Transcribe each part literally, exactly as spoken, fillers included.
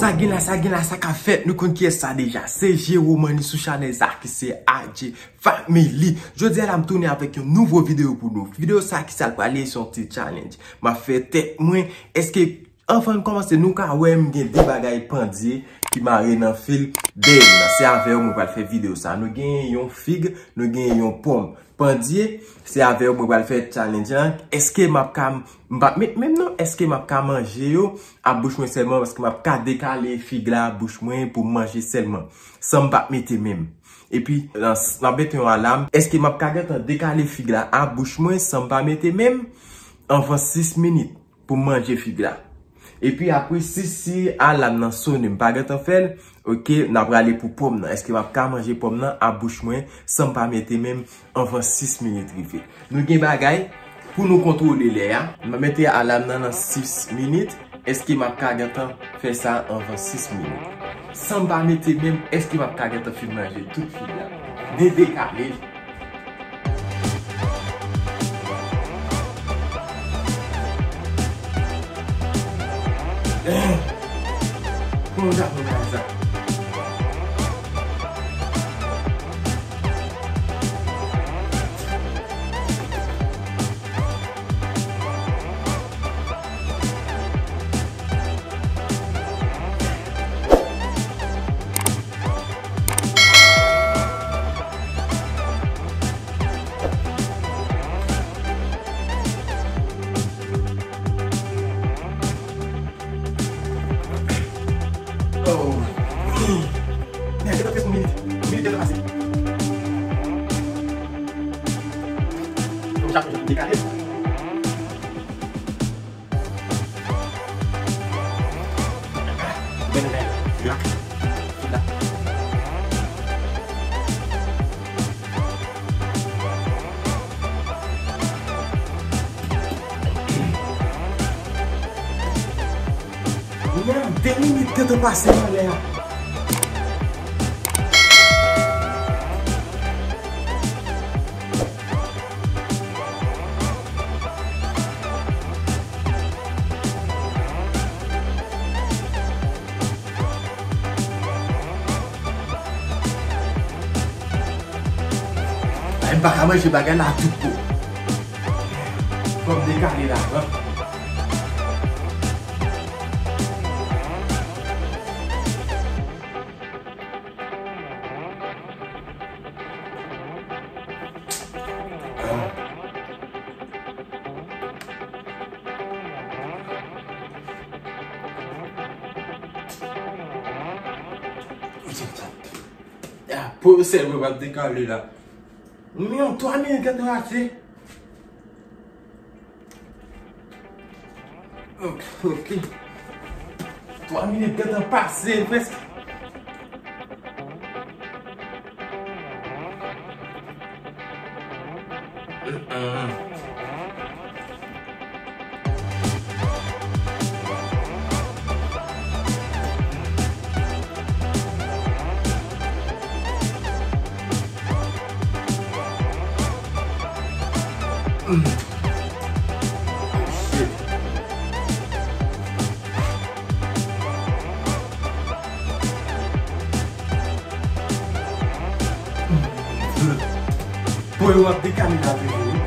Sa gen la, sa gen la, sa k ap fèt, nou konn kiyès sa deja. Se Jero Money sou chanèl sa ki se A J Family. Jodi a la, m tounen avèk yon nouvo videyo pou nou. Videyo sa ki sa l prale, se yon ti challenge. M ap fè tèt mwen, èske, anvan n kòmanse, nou ka wè m gen de bagay pandye ki mare nan fil dèyè m nan. Se avè yo mwen pral fè videyo sa. Nou gen yon fig, nou gen yon pòm. Pandye, se avè yo mwen pral fè challenge lan. Èske m ap ka, m p ap met menm non, èske m ap ka manje yo a bouch mwen sèlman, èske m ap ka dekale fig la a bouch mwen pou m manje sèlman, san m p ap mete menm. Epi, nan, m ap mete yon alam, èske m ap ka gentan dekale fig la a bouch mwen san m pa mete menm anvan sis minit pou m manje fig la. Epi apre, si, si alam nan sonnen, m pa gentan fè l, oke, n a prale pou pòm nan. Èske m ap ka manje pòm nan a bouch mwen san m pa mete menm anvan sis minit rive? Nou gen bagay pou nou kontwole lè a. M ap mete alam nan nan sis minit. Èske m ap ka gentan fè sa anvan sis minit? San m pa mete menm, èske m ap ka gentan fin manje tout fig la? Dedekale. Kòman w ta fè bagay sa? Oh. Nèg, gentan fè yon minit. Minit gentan pase. Yon chak, yon chak dekale. Menm de minit gentan pase nan lè a. Ay, m pa ka manje bagay la tout bon. Fò m dekale la, an. Ah, pou sèl mwen pa dekale la. Men yon twa minit gentan pase. Ok, ok. Twa minit gentan pase, prèske. Mm, mm. Mm. Oh, shit. Bon, yo ap dekale la toujou, wi.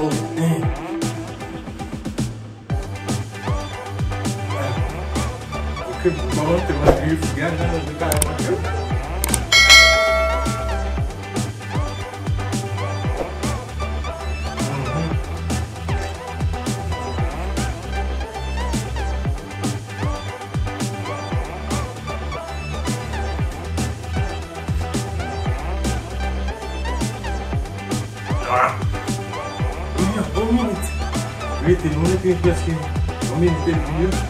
Oh, damn. Ok, bon, te mande figa nan, nan kay mwen. Mhm. Ah! Yon minit. Rete, nou rete prèske yon minit edmi, wi.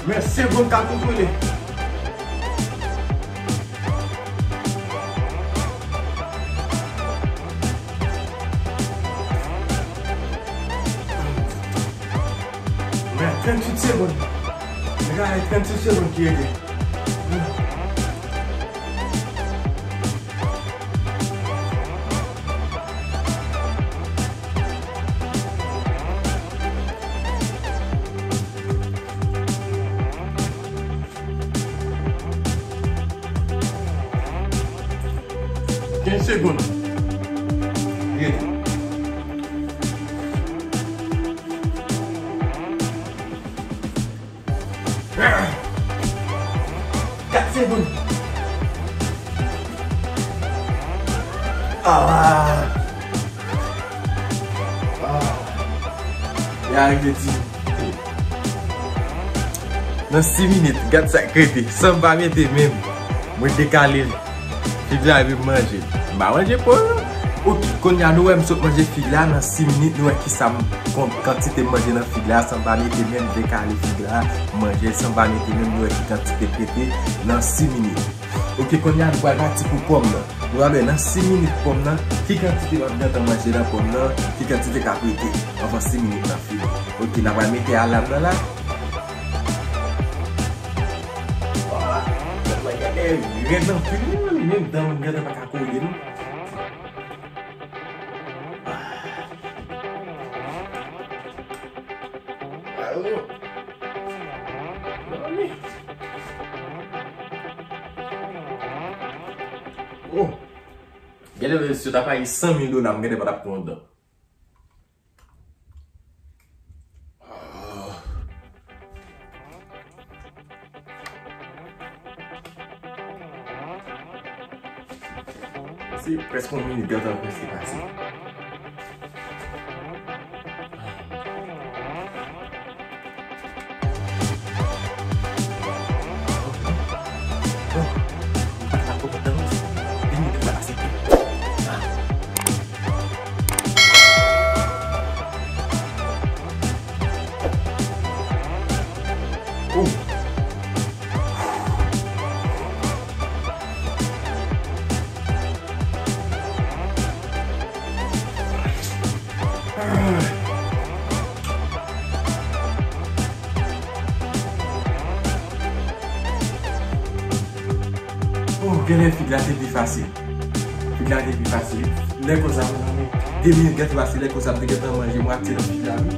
Men segonn ka kontwole. Men tranntuit segonn. Nèg la, tranntuit segonn ki rete. Kenz segonn. Rete. Kat segonn. Ah. Ah. Li arive di. Nan sis minit, gad sa k rete. San m pa mete men m, mwen dekale l. Fig la epi m manje l. M pa manje po l non. Oke, kounye a nou wè m sot manje fig la nan sis minit, nou wè kisa m, kon-, kantite m manje nan fig la, san m pa mete men m dekale fig la, m manje l san m pa mete men m, nou wè ki kantite k rete nan sis minit. Oke, kounye a nou pral pati pou pòm nan. Nou pral wè nan sis minit pòm nan, ki kantite m ap gentan manje nan pòm nan, ki kantite k ap rete anvan sis minit nan fini. Oke, n a pral mete alam nan la. Ah, pòm nan genlè rèd anpil wi, menm dan m gentan pa ka kole non. Ah. Ah, oh. Mami. Oh. Genlè si yo ta peye san mil dola, m genlè pa t ap kontan. Ah. Se prèske yon minit gentan prèske pase. Oh, genlè fig la te pi fasil. Fig la te pi fasil. Lè konsa, mezanmi, de minit gentan pase, lè konsa, m te gentan manje mwatye nan fig la, wi.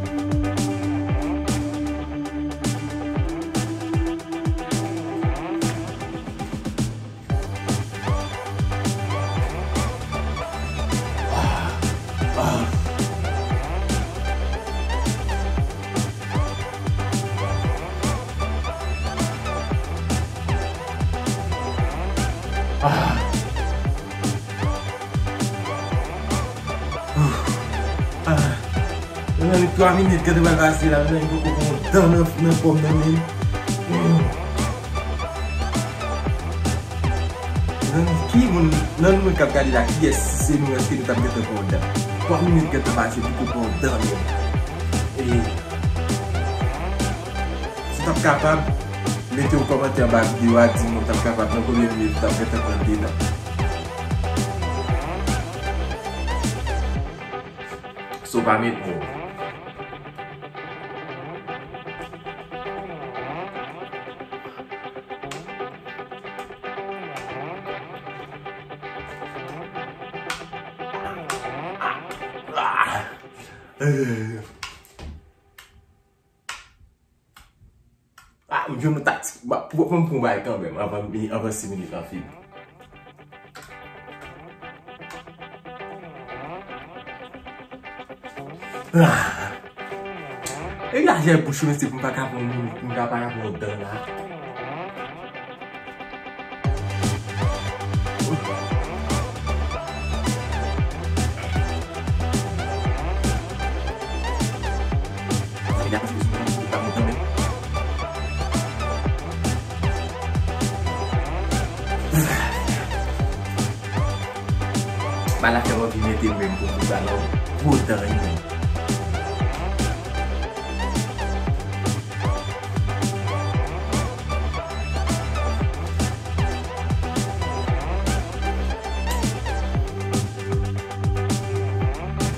Ah. Mezanmi, twa minit gentan pral pase la, mezanmi, poko pran dan nan, nan pòm nan menm. Hmm. Mezanmi, ki moun nan nou k ap gade la, kiyès, si se nou, èske nou t ap gentan pran dan? Twa minit gentan pase, poko pran dan menm. E, si w t ap kapab, mete yon kòmantè anba videyo a, di m ou t ap kapab nan konbyen minit ou t ap gentan pran de dan. So pa met mo. Ah, m jwenn yon taktik. Ba, pou, pou m pran bagay kanmenm, anvan mi-, anvan sis minit lan fini. Ah! E lajè bouch ou, mesye, pou m pa ka pran, pou m ka pa ka pran dan la. Ba la fè m anvi mete men m pou m ba l yon gwo dan wi menm.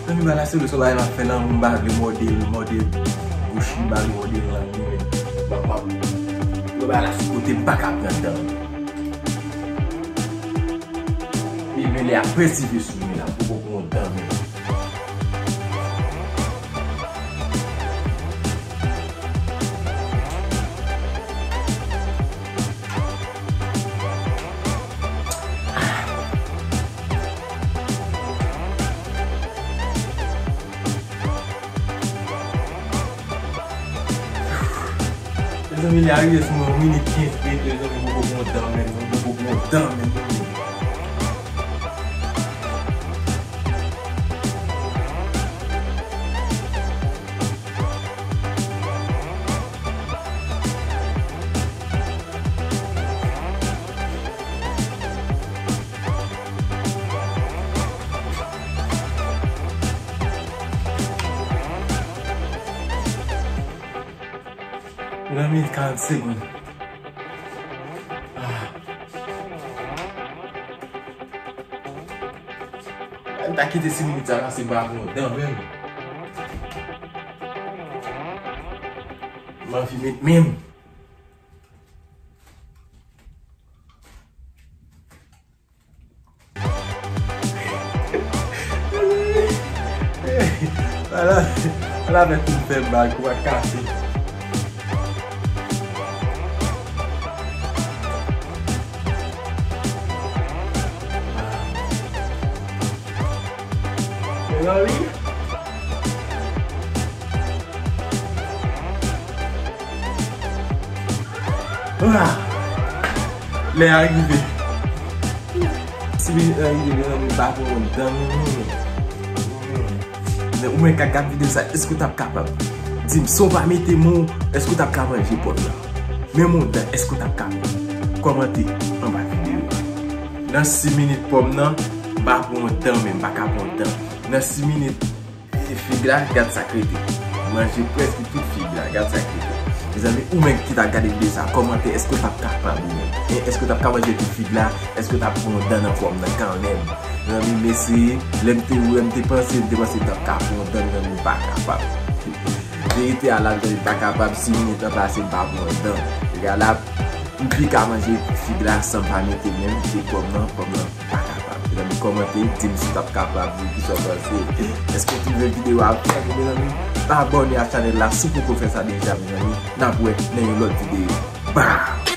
Zanmi, ba la se le sòt bagay m ap fè lanmou, m pa vle mòde l, mòde bouch li, m pa vle mòde lang li, men m ap, m ap, yo ba la sou kote, m pa ka pran dan. E men lè ap pèsive sou mwen la, poko pran dan menm. Mezanmi, li arive sou mwen, yon minit kenz rete, mezanmi, m poko pran dan menm, non, m poko pran dan menm, mezanmi. Nan minit karant segonn. Ah. M ta kite sis minit sa pase, m pa pran dan menm. M anvi met men m. Ala, ala fè kou m fè mal, kou a kase. Mezanmi. Ah! Lè a rive. Sis minit la rive, mezanmi, m pa pran dan menm, non. Men ou menm k ap gad videyo sa, èske w t ap kapab? Di m, san w pa mete men w, èske w t ap ka manje pòm nan? Men men w dan, èske w t ap kapab? Kòmante anba videyo a. Nan sis minit pòm nan, m pa pran dan menm, m pa ka pran dan. Nan sis minit, e, fig la, gad sa k rete. Manje prèske tout fig la, gad sa k rete. Mezanmi, ou menm ki t ap gade videyo sa, kòmante, èske w t ap kapab ou menm? Hein, èske w t ap ka manje tout fig la? Èske w t ap pran dan nan pòm nan kanmenm? Mezanmi, m eseye, lè m te wè, m te panse, m te panse m t ap ka pran dan, mezanmi, m pa kapab. Verite a la, mezanmi, m pa kapab, sis minit lan pase, m pa pran dan. Egal a, m pi ka manje fig la san m pa mete men m, se pòm nan, pòm nan, m pa kapab. Mezanmi, kòmante, di m si w t ap kapab, di m kisa w panse. Èske w twouve videyo a fèt, mezanmi? Abòne a chanèl la si w poko fè sa deja, mezanmi. N ap wè nan yon lòt videyo. Bam!